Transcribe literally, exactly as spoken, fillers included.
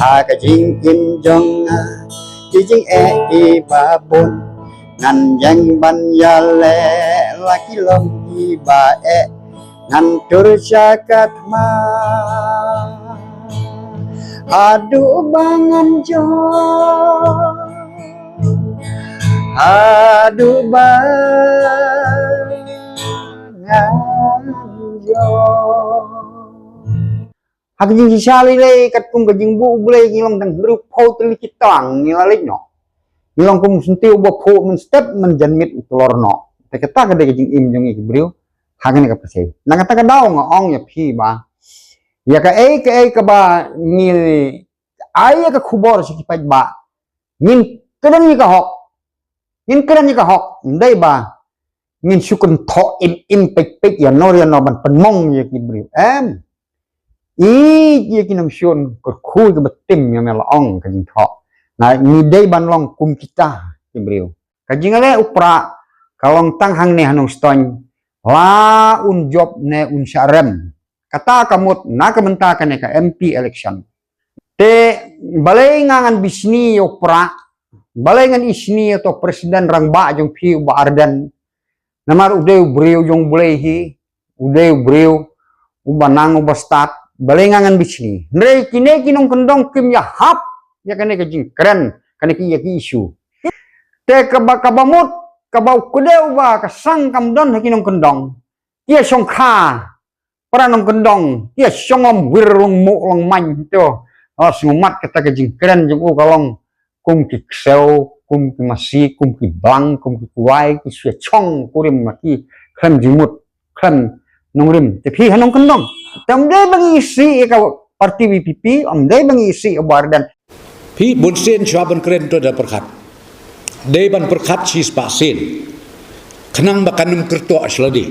Ha ka jingim jong nga, ki jingeh kiba bun, ngan ïeng ban ïaleh la ki long kiba eh, ngan tur sha ka thma. Haduh ba ngan jop, haduh ba ngan jop. Ha ka jingshisha lei lei katkum ka jingbuh U Blei ngi long tang hynriewphew tylli ki tlang ngi la leit noh. Ngi long kum u syntiew uba phuh mynstep mynjanmiet u tlor noh. Te kata ka dei ka jingim jong ngi ki briew ha kane ka pyrthei. Na kata ka daw nga ong ïa phi ba ïa kaei kaei kaba ngi ai ïa ka khubor sha ki paidbah, ngin kren ïa ka hok. Ngin kren ïa ka hok, ym dei ba ngin shu kynthoh im im peit peit ïano ïano ban pynmong ïa ki briew. Em. Ïeit ïa ki nongshun, kyrkhu ïa kiba tim, ïa me la ong ka jingthoh. Nga, ngi dei ban long kum kita ki briew. Ka jingïaleh u Prah ka long tang hangne ha Nongstoiñ, la un jop ne un shah rem. Kata ka mut na ka bynta kane ka M P election. Te balei nga ngan bishni ïa u Prah, balei ngan ishni ïa uto u president rangbah jong phi u Bah Ardent. Namar u dei u briew jong U Blei hi, u dei u briew uba nang uba stad, balei nga ngan bishni. Hynrei kine ki nongkyndong kim ïahap ïa kane ka jingkren, kane ki, ïa ki issue. Te kaba, kaba mut, kaba u kdew ba ka sang kam don ha ki nongkyndong. Ki ïashongkha para nongkyndong, ki ïashong lam wir long muh long main to. Oh, sngewmat kata ka jingkren jong u ka long kum ki ksew, kum ki masi, kum ki blang, kum ki kwai, ki shu ïashong kurim ma ki khlem jingmut, khlem nongrim. Te phi ha nongkyndong, te ym dei ba ngi isih ïa ka parti V P P, ym dei ba ngi isih ïa u Bah Ardent. Phi bun sien shuwa ban kren to da pyrkhat. Dei ban pyrkhat shispah sien. Khnang ba kan ym kyrtoh sha lade.